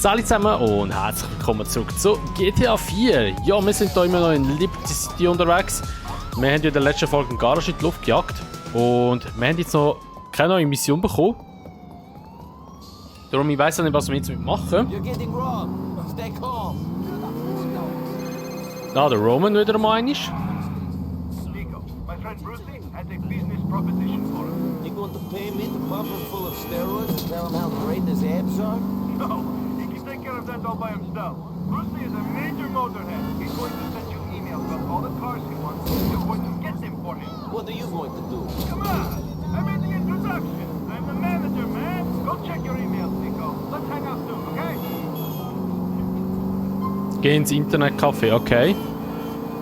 Salut zusammen und herzlich willkommen zurück zu GTA 4. Ja, wir sind hier immer noch in Liberty City unterwegs. Wir haben ja in der letzten Folge einen Garage in die Luft gejagt. Und wir haben jetzt noch keine neue Mission bekommen. Darum, ich weiss auch nicht, was wir jetzt machen. Ah, der Roman wieder mal einmal. NIKO, my friend Brucey has a business proposition for him. You going to pay me to pump him full of steroids and tell him how great his abs are? No, he can take care of that all by himself. Brucey is a major motorhead. He's going to send you emails about all the cars he wants. You're going to get them for him. What are you going to do? Come on! I made the introduction. I'm the manager, man. Go check your emails, NIKO. Let's hang out soon, okay? Geh ins Internetcafé, okay.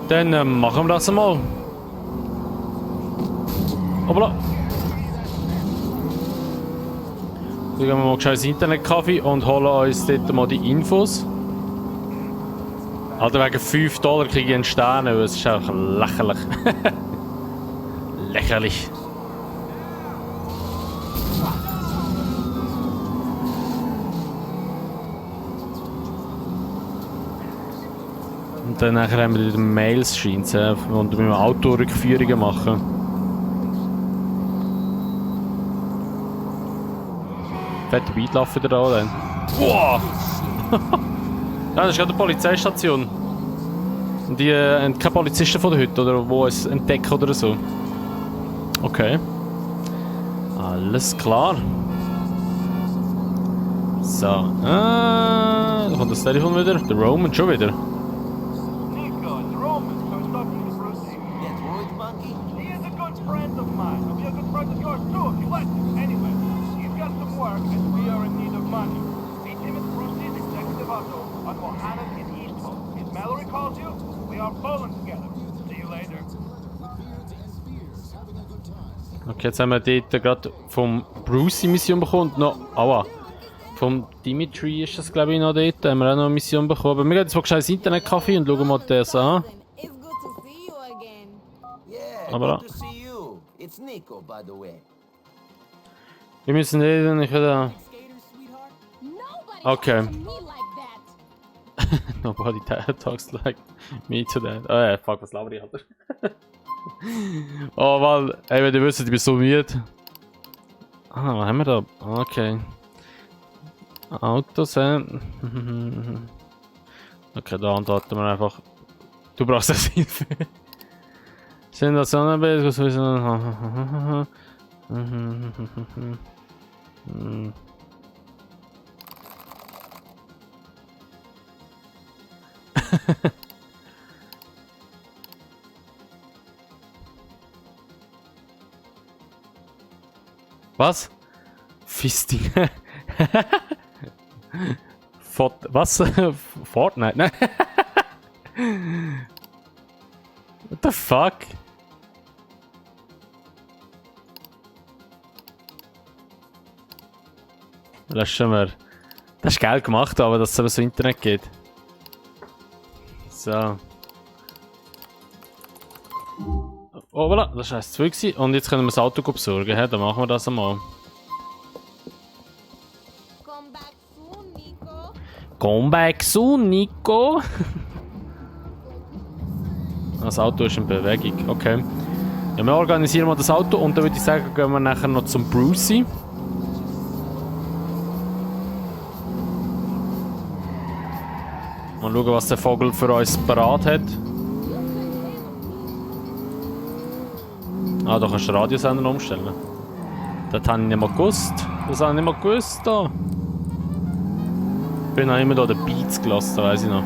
Dann machen wir das einmal. Hoppla. Dann gehen wir mal gescheit ins Internetcafé und holen uns dort mal die Infos. Alter, wegen $5 kriege ich einen Stern, das ist einfach lächerlich. Lächerlich. Und dann nachher haben wir die Mails, scheint es, und wir Autorückführungen machen. Fette Weidlauf wieder da dann. Wow! Ja, das ist gerade eine Polizeistation. Und die haben keine Polizisten von heute, oder wo es entdecken oder so. Okay. Alles klar. So. Da kommt das Telefon wieder. Der Roman schon wieder. NIKO, it's Roman, so it's talking to Brucey. That roid monkey? He is a good friend of mine. He'll be a good friend of yours too if you let him. Anyway, he's got some work and we are in need of money. Meet him at Brucey's executive auto on Mohannan in Easthall. If Mallory calls you, we are bowling together. See you later. Okay, jetzt haben wir dort gerade vom Brucey Mission bekommen und noch. Aua. Vom Dimitri ist das, glaube ich, noch dort. Da haben wir auch noch eine Mission bekommen. Aber wir gehen jetzt mal gescheit ins Internetcafé und schauen mal das an. Yeah, Aber good to see you. It's NIKO, by the way. wir müssen reden, ich will okay. Nobody talks like me to that. Oh ja, fuck, was laber ich, Alter. Oh, weil, ey, wenn ihr wisst, ich bin so müde. Ah, was haben wir da? Okay. Autos, Okay, da antworten wir einfach. Du brauchst das Hilfe. Sind das Sonnenbild? Was wissen wir? Was? Fisting. Was? Fortnite? Nein. What the fuck? Löschen wir. Das ist geil gemacht, aber dass es so Internet geht. So. Oh, voilà, das war 2 und jetzt können wir das Auto besorgen. Dann machen wir das einmal. Come back soon, NIKO. Das Auto ist in Bewegung, okay. Ja, wir organisieren mal das Auto und dann würde ich sagen, gehen wir nachher noch zum Brucey. Mal schauen, was der Vogel für uns parat hat. Ah, da kannst du den Radiosender umstellen. Das habe ich nicht mal gewusst. Das habe ich nicht mal gewusst. Da. Ich bin auch immer da den Beats gelassen, da weiss ich noch.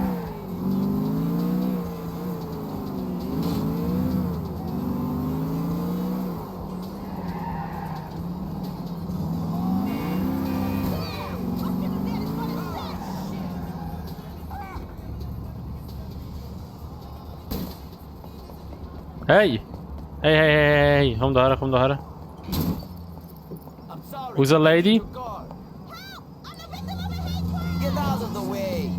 Hey! Hey, hey, hey, hey, komm da her, komm da her. I'm sorry. Who's a lady? Your car. Get out of the way.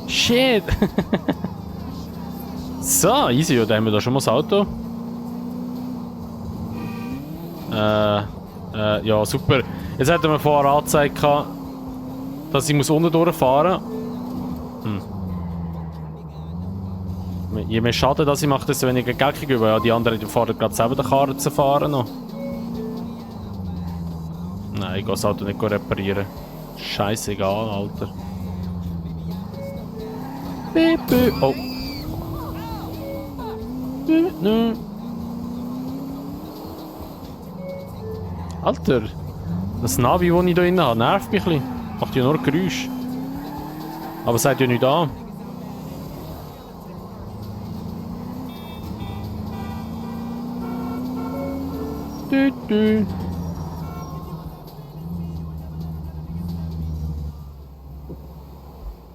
Shit! So, easy, ja, da haben wir da schon mal das Auto. Ja, super. Jetzt hat er mir vorher angezeigt, dass ich unten durchfahren muss. Je mehr Schaden das ich mache, desto weniger Geld kriege ich. Ja, die anderen fahren gerade selber den Karren zu fahren noch. Nein, ich gehe das Auto nicht reparieren. Scheißegal, Alter. Beep, beep. Oh. Nö. Alter. Das Navi, das ich hier drin habe, nervt mich ein bisschen. Macht ja nur Geräusch. Aber es sagt ja nichts an. Du.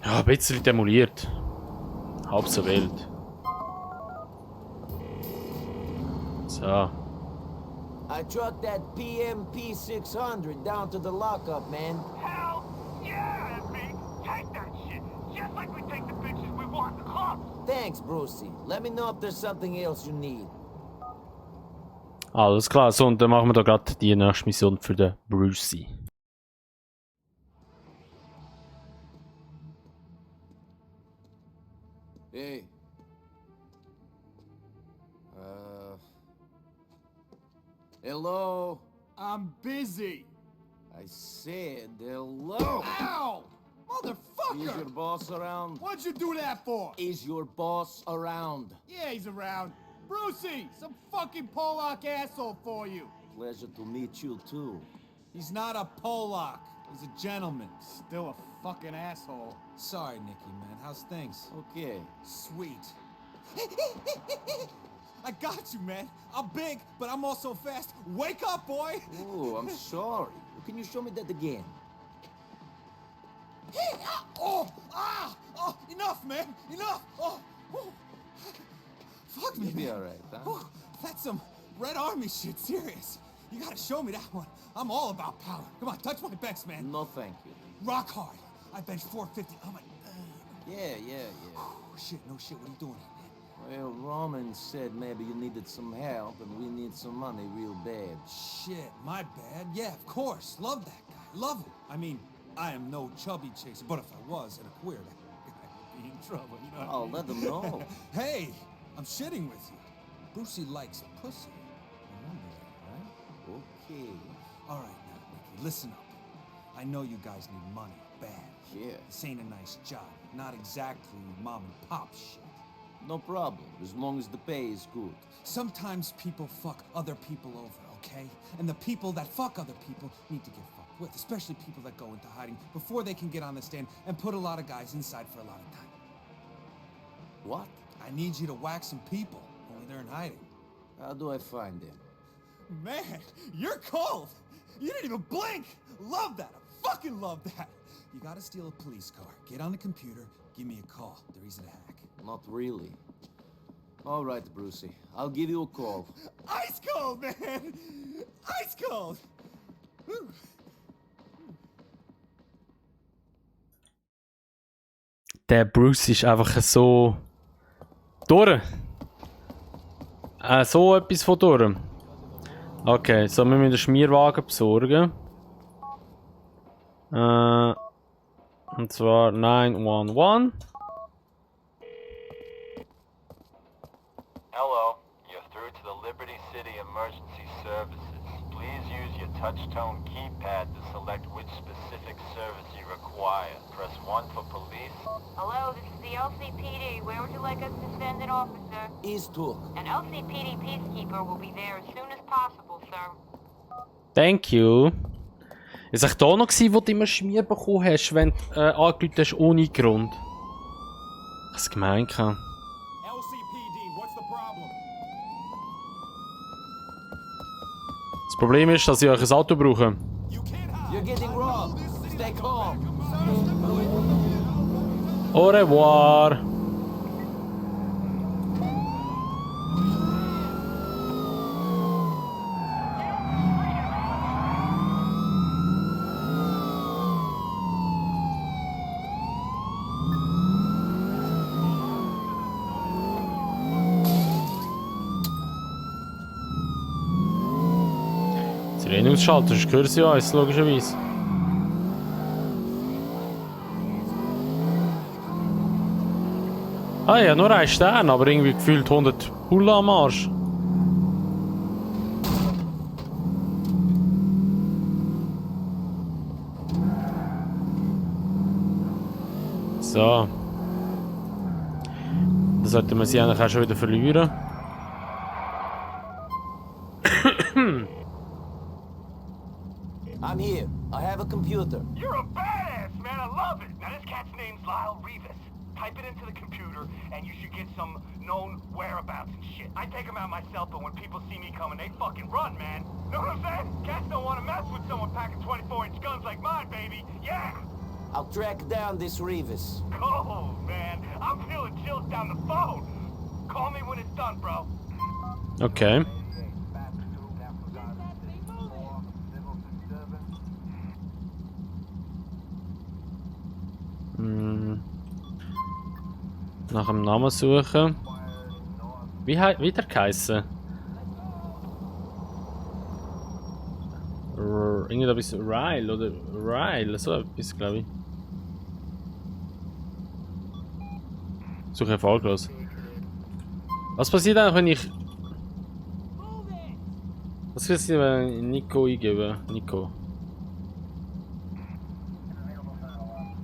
Ja, ein bisschen demoliert. Halb so wild. So. I trucked that PMP 600 down to the lockup, man. Hell yeah, me. Take that shit. Just like we take the bitches we want, the club. Thanks, Brucey. Let me know if there's something else you need. Alles klar, so und dann machen wir da gerade die nächste Mission für den Brucey. Hey. Hello? I'm busy. I said hello. Ow! Is your Motherfucker! boss around? What'd you do that for? Is your boss around? Yeah, he's around. Brucey, some fucking Polak asshole for you. Pleasure to meet you, too. He's not a Polak. He's a gentleman. Still a fucking asshole. Sorry, Nicky, man. How's things? Okay. Sweet. I got you, man. I'm big, but I'm also fast. Wake up, boy! Oh, I'm sorry. Can you show me that again? Oh! Enough, man! Enough! Oh! Fuck me, You'll be man. alright, huh? Oh, that's some Red Army shit, serious. You gotta show me that one. I'm all about power. Come on, touch my bench, man. No, thank you. Rock hard. I bench 450. I'm like, Yeah. oh, shit, no shit. What are you doing here, man? Well, Roman said maybe you needed some help and we need some money real bad. Shit, my bad. Yeah, of course. Love that guy. Love him. I mean, I am no chubby chaser, but if I was and a queer, I'd be in trouble, you know what I I'll mean? let them know. Hey, I'm shitting with you. Brucey likes pussy. Remember that, right? Okay. All right, now, Nicky, listen up. I know you guys need money, bad. Yeah. This ain't a nice job. Not exactly mom and pop shit. No problem, as long as the pay is good. Sometimes people fuck other people over, okay? And the people that fuck other people need to get fucked with, especially people that go into hiding before they can get on the stand and put a lot of guys inside for a lot of time. What? I need you to whack some people, only they're in hiding. How do I find them? Man, you're cold! You didn't even blink! Love that! I fucking love that! You gotta steal a police car, get on the computer, give me a call. They're easy to hack. Not really. All right, Brucey. I'll give you a call. Ice cold, man! Ice cold! Whew. Der Bruce ist einfach so... durch. So etwas von durch. Okay, so müssen wir den Schmierwagen besorgen. Und zwar 911. Hello, you're through to the Liberty City Emergency Services. Please use your touch-tone keypad to select which specific service you require. Press 1 for police. Hello, this is the LCPD. Where would you like us to send an officer? East Hook. An LCPD peacekeeper will be there as soon as possible, sir. Thank you. Ist es da noch gewesen, wo du immer Schmier bekommen hast, wenn du angerufen hast ohne Grund? Ich hab's gemeint. LCPD, what's the problem? Das Problem ist, dass ich euch ein Auto brauche. You can't hide. You're getting robbed. Stay calm. Au revoir. Sirene ausschalten, sonst hören sie uns, logischerweise. Ah ja, nur ein Stern, aber irgendwie gefühlt 100 Bullen am Arsch. So. Da sollten wir sie eigentlich auch schon wieder verlieren. I'm here. I have a computer. You're a badass, man. I love it. Now, this cat's name's Lyle Rivas. Type it into the computer, and you should get some known whereabouts and shit. I take them out myself, but when people see me coming, they fucking run, man. Know what I'm saying? Cats don't want to mess with someone packing 24-inch guns like mine, baby. Yeah! I'll track down this Rivas. Cool, man. I'm feeling chills down the phone. Call me when it's done, bro. Okay. Nach dem Namen suchen. Wie der geheißen? Irgendetwas Ryle oder Ryle, so etwas, glaube ich. Suche erfolglos. Was passiert eigentlich, wenn ich. Was passiert, wenn ich NIKO eingebe? NIKO.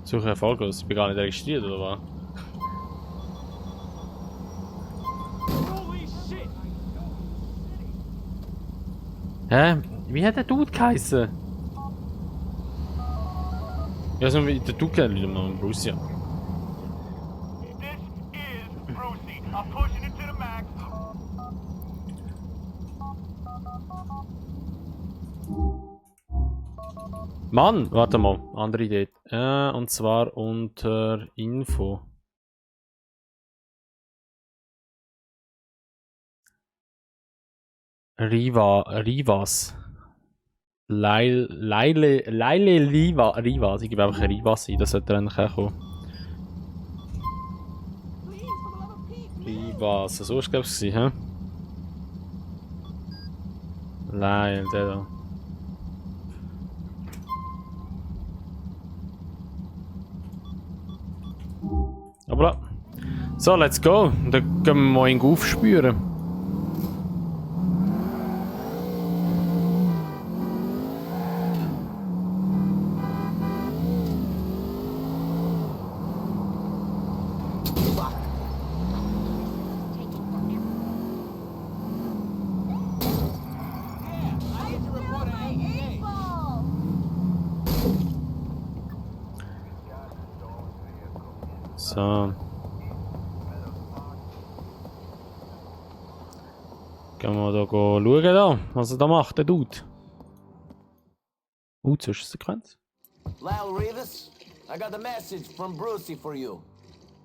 Suche erfolglos. Ich bin gar nicht registriert, oder was? Hä? Wie hat der Dude geheißen? Ja, so wie der Dude kennt, Leute, Bruce, ja. This is Brucey. I'm pushing it to the max. Mann, warte mal, andere Idee. Und zwar unter Info. Rivas. Leile Rivas. Ich gebe einfach Rivas ein, das sollte dann kommen. Rivas, so ist es glaube ich, hä? Leil, der da. Aber so, let's go. Dann gehen wir mal ihn aufspüren. So. Gehen wir da schauen, da, was er da macht, der Dude. Zwischensequenz. Lyle Rivas, I got a message from Brucey for you.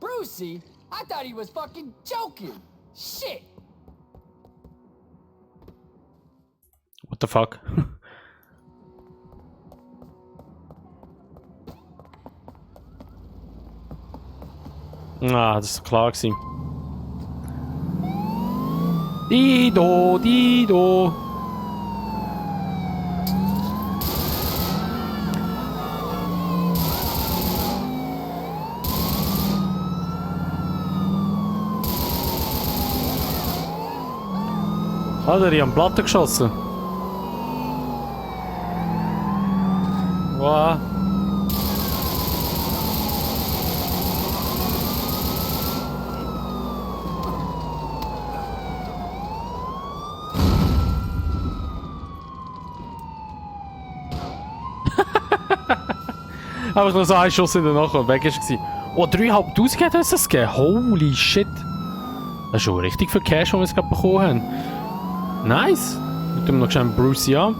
Brucey? I thought he was fucking joking. Shit. What the fuck? Ah, das ist klar gewesen. Dido, Dido. Alter, die haben Platte geschossen. Wow. Einfach nur so ein Schuss in der Nacht und weg war. Oh, 3'500 hat uns das gegeben. Holy shit. Das ist schon richtig viel Cash, den wir jetzt gerade bekommen haben. Nice. Mit dem noch schnell Brucey an.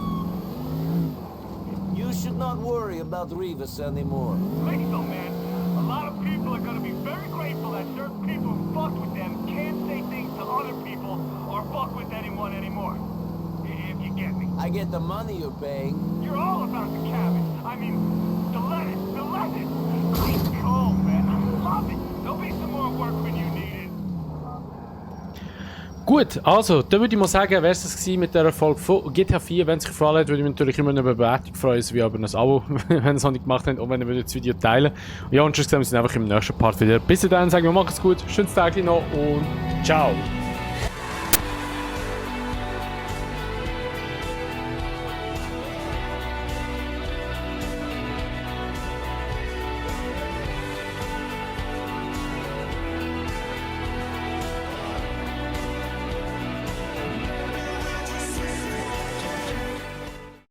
You should not worry about Rivas anymore. Please don't, man. A lot of people are gonna be very grateful that certain people who fucked with them can't say things to other people or fuck with anyone anymore. If you get me. I get the money you're paying. You're all about the cabbage. I mean, the lettuce. Ice cold, man. I love it. There'll be some more work when you need it. Gut, also, dann würde ich mal sagen, wäre es das mit dieser Folge von GTA 4. Wenn es euch gefallen hat, würde ich mich natürlich immer über eine Bewertung freuen, sowie über ein Abo, wenn ihr es noch nicht gemacht habt, und wenn ihr das Video teilen würdet. Ja, und tschüss, wir sehen uns einfach im nächsten Part wieder. Bis dann, sagen wir, macht's gut, schönes Tag noch und ciao.